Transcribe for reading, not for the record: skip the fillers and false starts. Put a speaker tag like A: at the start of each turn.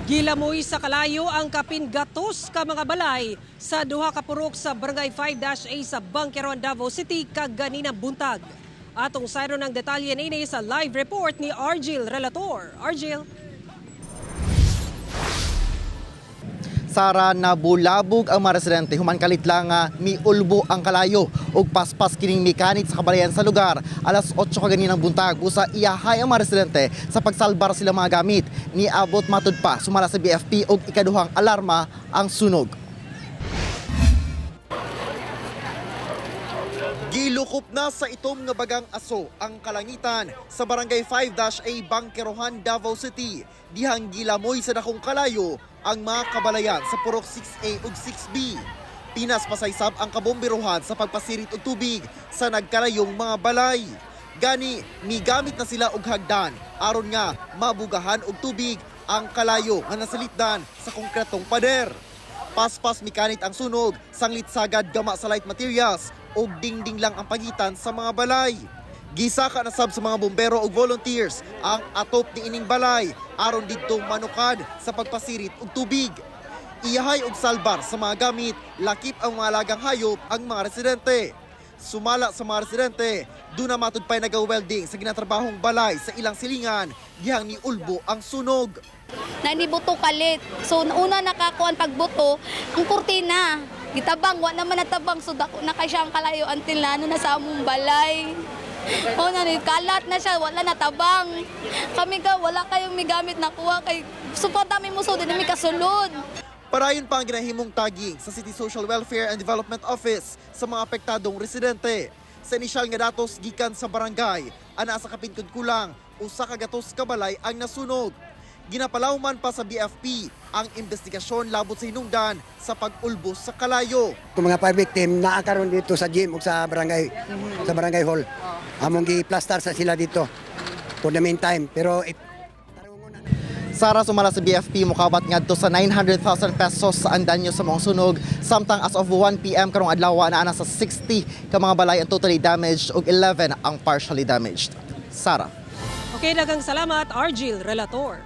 A: Gilamoy sa kalayo ang kapin gatos ka mga balay sa duha ka purok sa Barangay 5-A sa Bangkerohan, Davao City kaganinang buntag. Atong sayro ng detalye nini sa live report ni Argil Relator. Argil.
B: Sara, nabulabog ang mga residente human kalit lang nga miulbo ang kalayo ug paspas kining mekanit sa kabalayan sa lugar alas 8 kaganinang buntag. Busa iyahay ang mga residente sa pagsalbar sila mga gamit. Niabot matud pa sumala sa BFP og ikaduhang alarma ang sunog. Gilukop na sa itom nga bagang aso ang kalangitan sa Barangay 5-A, Bangkerohan, Davao City. Dihang gilamoy sa dakong kalayo ang mga kabalayan sa Purok 6A ug 6B. Pinas pasaysab ang kabomberohan sa pagpasirit og tubig sa nagkalayong mga balay. Gani, migamit na sila og hagdan aron nga mabugahan og tubig ang kalayo nga nasalitdan sa konkretong pader. Paspas mikanit ang sunog, sanglit sagad gama sa light materials ug dingding lang ang pagitan sa mga balay. Gisaka na sab sa mga bombero ug volunteers ang atop ni ining balay aron didto manukad sa pagpasirit og tubig. Iyahay og salbar sa mga gamit, lakip ang mga lagang hayop ang mga residente. Sumala sa mga residente, doon na matud pa'y nagawelding sa ginatrabahong balay sa ilang silingan, dihang ni Ulbo ang sunog.
C: Na nibuto kalit. So una nakakuan pagbuto, ang kurtina. Gitabang, wa naman natabang. So dako na kay siya ang kalayo until na ano na sa among balay. O na ni kalat na siya, wala na tabang. Kami ka wala kayong migamit nakuha kay super dami mo so di na mi kasulod.
B: Parayon pa ang ginahimong tagging sa City Social Welfare and Development Office sa mga apektadong residente. Sa inisyal nga datos gikan sa barangay, ana sa kapintud kulang, 100 ka balay ang nasunog. Ginapalawman pa sa BFP ang investigasyon labot sa hinungdan sa pag-ulbos sa kalayo.
D: Kung mga fire victim naa karon dito sa gym ug sa barangay hall. Among gi-plaster sa sila dito for the meantime, pero it,
B: Sara, sumala sa BFP, mukabat ngadto sa 900,000 pesos sa andanyo sa mga sunog, samtang as of 1 PM karong adlaw naa na sa 60 ka mga balay ang totally damaged ug 11 ang partially damaged. Sara.
A: Okay, daghang salamat, Argil Relator.